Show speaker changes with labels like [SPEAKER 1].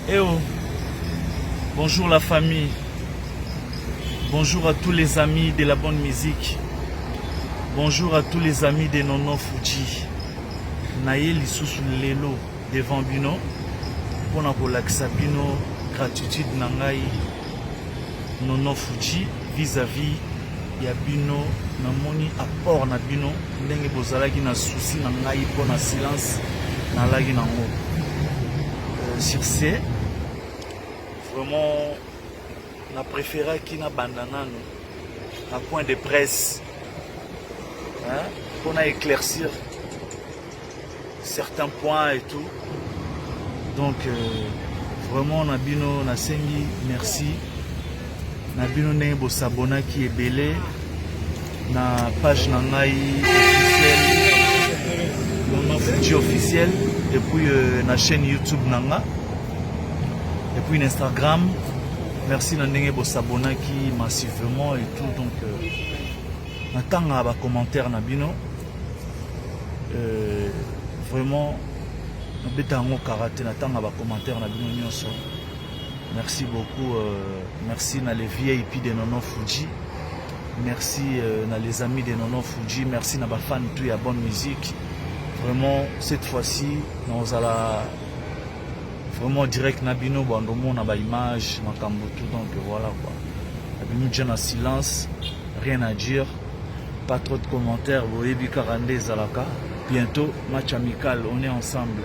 [SPEAKER 1] Eh oh. Bonjour la famille. Bonjour à tous les amis de la bonne musique. Bonjour à tous les amis de Nono Fuji. Naye lisusu lelo devant bino mpona kolakisa bino gratitude na ngai Nono Fuji vis-à-vis ya bino. Namoni apport na bino ndenge bozalaki na souci na ngai mpo na silence nalaki nango. Sur ce, vraiment na préféraki na banda nanu na point de presse, hein, mpona éclaircir certains points et tout. Donc vraiment na bino nasengi merci na bino ndenge bosabonaki ebele na page na ngai officielle, Nono Fuji officiel, et puis na chaîne YouTube na nga et puis na Instagram. Merci na ndenge bosabonaki massivement et tout. Donc natanga bacommentaire na bino, vraiment nabeta yango kara te, natanga bacommentaire na bino nyonso. Merci beaucoup. Merci na les VIP de Nono Fuji, merci na les amis de Nono Fuji, merci na bafan tout ya bonne musique. Vraiment, cette fois-ci nazala vraiment direct na bino, bandomona baimage, makambo tout. Donc voilà quoi, nabimi déjà na silence, rien à dire, pas trop de commentaires. Boyebi kaka nde ezalaka. Bientôt match amical, on est ensemble.